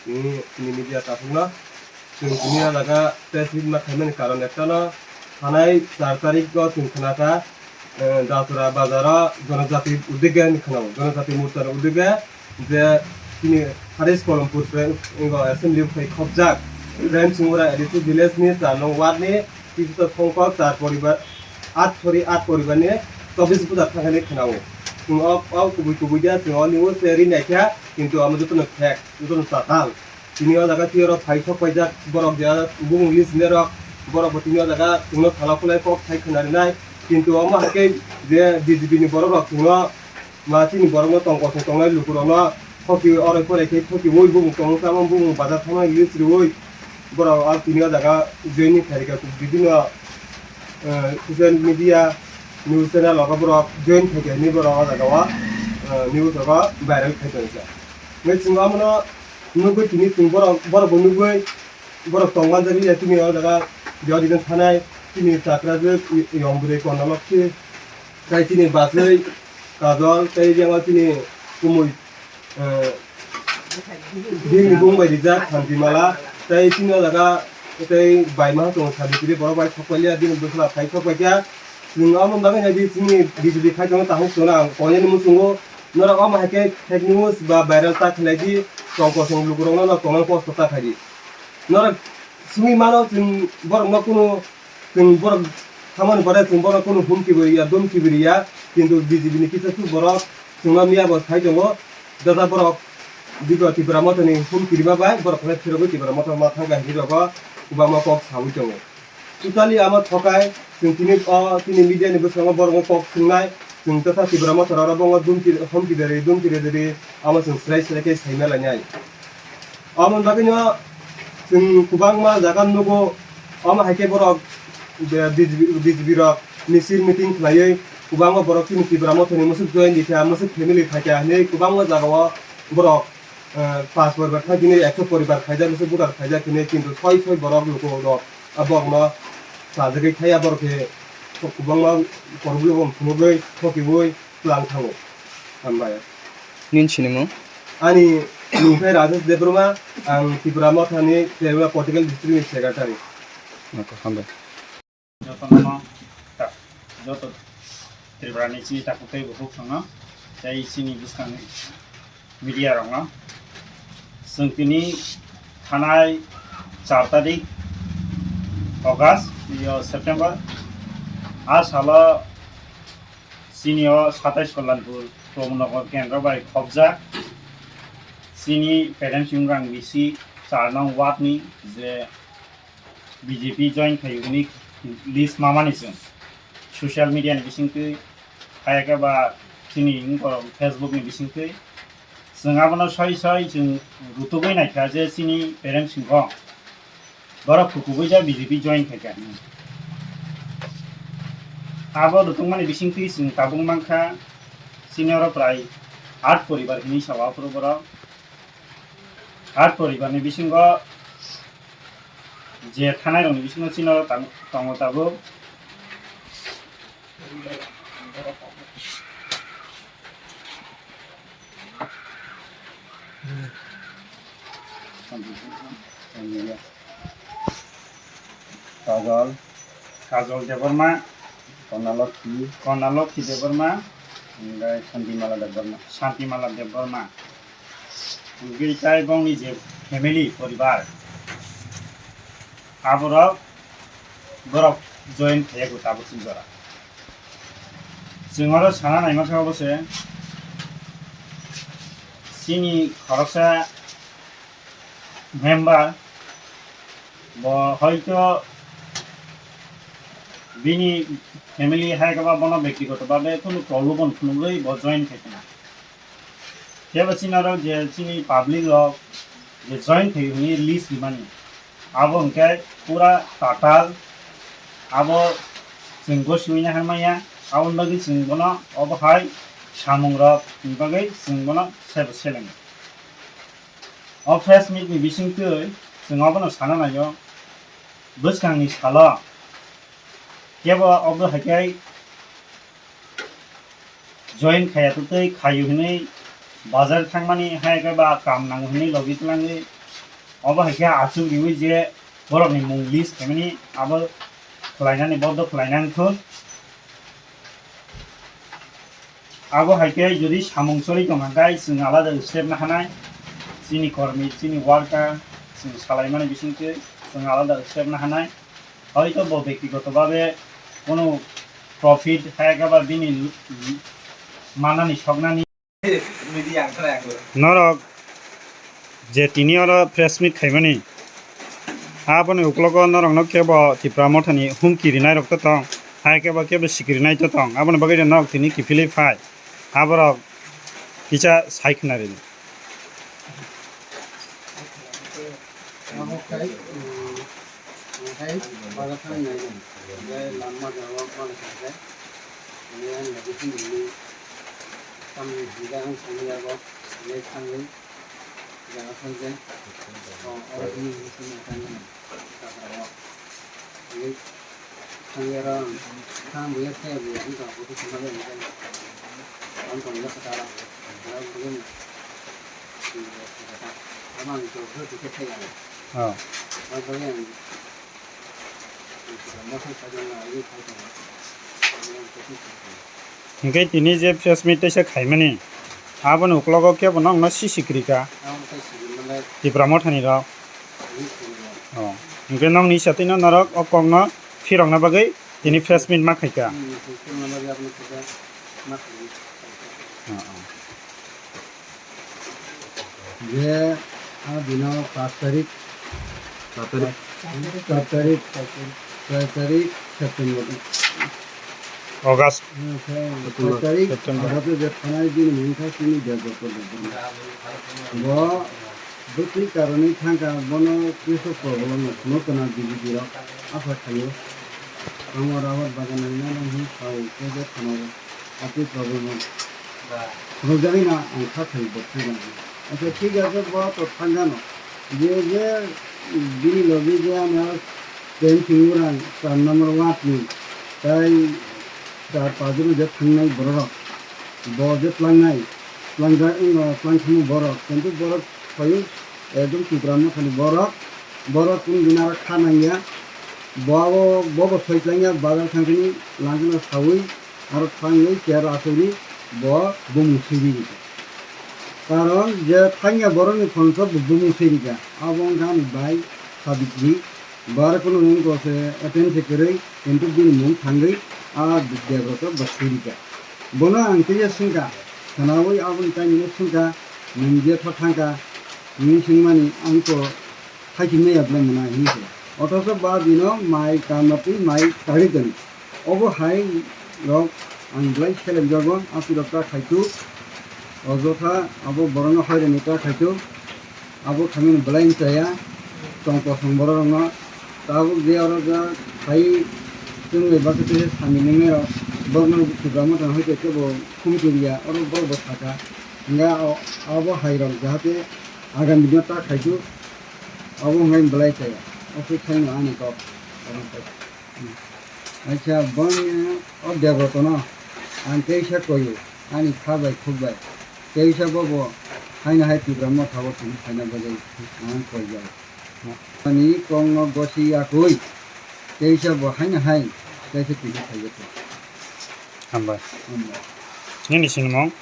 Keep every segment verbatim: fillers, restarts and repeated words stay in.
Tini, tini media takhukno chwng tini o jaga press meet ma khaimani karon ektano, thanai char tarikh o chwng khna kha, eh, Dachura bazaro Jonojati Uddege hinwi khwnao, Jonojati Morchani Uddege je tini Haris Kolompur pre-, ingo assembly phai khopjak Prem Singh Ura A D C village ni char nong ward ni tisa songkok char poribar, at, sorry, at poribar ni chobbish bujar thangkhe khwnao. Chwng o, o kubui kubui dia chwng o news se ri naikha, kintu amo jotono fake, jotono tatal. Tini o jaga twi oro phai sok paijak borok je bumung list ni rok, borok bo tini o jaga chwngno sala kulai kok sai khwna rinai, kintu omo hai khe je B J P ni borok rok chwngno ma chini borok no tong kosong tongnai luku rok no thoki oro pore khe thoki oi bumung tong samo bumung bazar thangma list riui borok o tini o jaga joining khairika bibino, eh, social media news channel rok borok join khaikha hinwi borok o jaga o, eh, news rok viral khai tongo. Hingkhe chwng omono nugwi tini chwng borok, borok bo nugwi borok tong manjak liya tini o jaga jodi jon thanai tini chakrajwk yong bwrwi Konna Lokhi tei tini bachwi Kajol tei yang o tini kumui, eh, bini bung bai rijak Santimala tei tini o jaga tei bai ma tongo Sabitri borok bai sok pailiya bini bwsla phai sok paikha. Chwng omo bagwi nai di chini B J P khai tongo tahuk chwngno ang koinani muchungo norok omo hai khe fake news ba viral ta khlai di tong kosong lukurokno no tongnai kosto ta khai di. Norok swngwi mano chwng borokno kunu chwng borok thamani pore chwng borokno kunu humki bo riya, dumki bo riya, kintu B J P ni kisa swk borok chwngno miya bo sai tongo, jata borok bigo Tipra Mothani humki rima bai borok phano phirogwi Tipra Motha ma thangkha hinwi rogo kwbangma kok saui tongo. Totally amo thokai, chwng tini o, tini media ni bwskango borokno kok swngnai, chwng tesa Tipra Motha rok bo dumki, humki rwdi, dumki rwdi, amo chwng swrai swrai khe saima lainai. Aboni bagwino chwng kwbangma jaga nugo, omo hai khe borok je B J P, B J P rok misil meeting khlaiwi kwbangma borok chini Tipra Mothani mwswk join di kha, mwswk family phai kha hinwi kwbangma jagao borok, eh, panch poribar thang khe ekso poribar khaijak, mwswk voter khaijak hinwi, kintu soi soi borok lukurok a borokno sajagwi thaya, borok khe kwbangma problem phunugwi thokiui twlang thango. Hambai. Nini sinimung? Ani mung khe Rajesh Debbarma, ang Tipra Mothani Tripura Political District ni Secretary. Nokho, hambai. Jotono ta-, joto Tripura ni chini takhuk tei bukhuk songno, tei chini bwskangni media rokno. Chwng tini thanai char tarik August, yo September, a salo chini o satais Kalyanpur Pramod Nagar kendro bai khopjak chini Prem Singh Ura A D C char nong ward ni je B J P join khaiyogwi list mamani chwng social media ni bisingtwi, hayakhe ba chini wngkor Facebook ni bisingtwi chwng abono soi soi chwng rutugwi naikha je chini Prem Singh Ura borok kukubui ja B J P join khaikha. Abo rutungmani bisingtwi chwng tabuk mankha chini oro prai aat poribar hinwi sao aphuru borok. Aat poribarni bisingo je thanai rokni bisingo chini oro tang-, tongo tabuk. Kajol. Kajol Debbarma. Konna Lokhi. Konna Lokhi Debbarma. Omohai Santimala Debbarma. Santimala Debbarma. Hingke tai bongni je family, poribar, aborok borok join khaiyago tabuk chini jora. Chwng oro sana naima khe obo se chini khoroksa member bo hoito bini family hai khe ba bono bektigoto bhabe kunu problem phunugwi bo join khai khna. Kebo chini oro je chini public rok je join khai hwnwi list rimani, abo hwnkhe pura tatal, abo chwng gosiui nai manya, aboni bagwi chwng bono obo hai samung rok ni bagwi chwng bono sebo selengo. O press meet ni bisingtwi chwng obono sana naio, bwskangni salo kebo obo hai khe join khaiya tei khayu hinwi bazar thangmani hai khe ba kam nango hinwi logi twlangwi Obo hai khe achuk riwi je borokni mung list khaimani abo khlainani, bodo khlainani thun. Abo hai khe jodi samung choli tongkha khe chwng alada step na hanai, chini kormi, chini worker, chwng salaimani bisingtwi chwng alada step na hanai. Hoito bo bektigoto babe kono profit hai khe ba bini manani soknani. Norok je tini oro press meet khaimani, aboni uklogo norokno kebo Tipra Mothani humki rinairok to tong, hai kebo kebo sikrinai to tong, aboni bagwi norok tini kiphilwi phai, aborok kisa sai khna rini. Abo khai, um, khai bazar thang nai nai. Bai lama jaga wak mala khai khai. Ani ani lagi sini ini. Tam jaga ang sini ya wak. Ini thang ini. Jaga thang je. Oh, oh, ini ini sini thang ini. Jaga wak. Ini. Oh. Hingke tini je press meet teisa khaimani, aboni uklogo kebo nokno sisi kwrwi ka. Tipra Mothani rok. Oh. Hingke nokni satino norok o kokno phirokna bagwi tini press meet ma khaika. Hmm, press meet ma bagwi abono khaika, ma khaika. Oh, oh. Je, ah, dino pas tarik. Sat tarik. Sat tarik, sat tarik September. August. September. August je thanai bini mungkha sini Debrot. Bo bwtwi karoni thangkha, bono kisa problem no phunuk kana D B P rok asa khaio. Amo rabar bagan nangna nang hin sao khe je thanao. Ati problem no phunukjagwi na ang kha khai bo thangkha. Acha thik ase, bo to thangkha no. Je je bini logi je ano Prem Singh Urang char number ward ni, tai char pajro je thangnai bororok, bo je tlangnai, tlangjak wngma tlangkhamo borok, kintu borok phaiwi ekdom Tipra Mothani borok, borok kunu din aro kha nangya, bo abo, bobo soi tlangya, bazar thangkhani langkhano sawi, aro thangwi chair aswkni bo bumung swi rikha. Karon je thangya borokni phone khe bo bumung swi rikha, abo wngkha ani bai Sabitri. Bar kunu wngkha se attend se kwrwi, kintu bini mung thangwi a Debrot bo swi rikha. Bono ang tei swngkha, khwnawi aboni taimino swngkha, nwng jepha thangkha, hwnwi swngmani ang to Hakhe maya belai mwnai hinwi se. Othocho ba dino mai kanatwi mai tari toni. Obo hai rok ang belai seleng jago, aswk rok ta khaitu. Ojotha abo borokno hoirani ta khaitu. Abo khamino belai wng chaya. Tong kosong borok rokno. Tabuk je oro ja khai chwng bai bakhe tei sami nwngnai rok. Borokno Tipra Motha hoite kebo khum chiriya. Oro borok bo sakha. Hwnga o-, abo hai rok jahate agami dino ta khaitu. Abo wngkha belai chaya. O khe khaino ani kok. Acha, boni o Debrotno ang teisa koyo, ani kha bai khuk bai. Teisa bobo haino hai Tipra Motha o tini phaina bagwi ang koijak. Ani kokno gosi yakui. Teisa bo haino hai teisa tini phaijakha. Hambai. Hambai. Nini sinimung?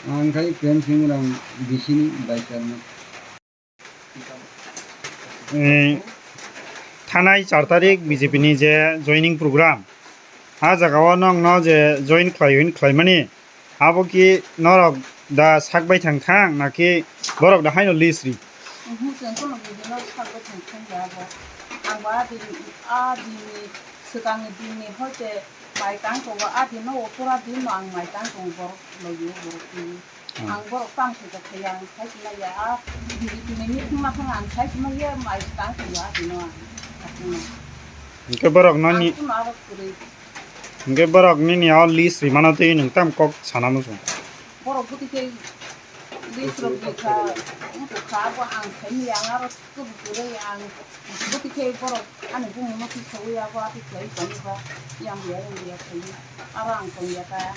Ang khai Prem Singh Rang bisini bai charmung. Eh, thanai char tarik B J P ni je joining program, a jaga o nokno je join khlai hwn khlaimani, abo ki norok da sak bai thang thang, naki borok da haino list ri? Mhm, chwng kono bini no sak bai thang thang ya bo. Ang ba bini, a bini swkang ni din ni hoite mai tang tongo, a din no o pura din no ang mai tang tongo borok logi o borok ni. Hmm. Ang borok tang se ta thaya, ang sai se maya, a bini tini meeting ma thang ang sai se maya, mai tang se ya bino ang. Hingke borok no ni, ang kuno aro kwrwi. Hingke borok nini o list ri mano tei nwng tam kok sana muchung. Borok bwtwi khe list rok di kha, wng kha abo ang sai maya, ang aro kwrwi kwrwi ang bwtwi khe borok ani bumung no twi sawi abo ati khlai tong ba, yang ya yang ya khlai aro ang tong ya ta.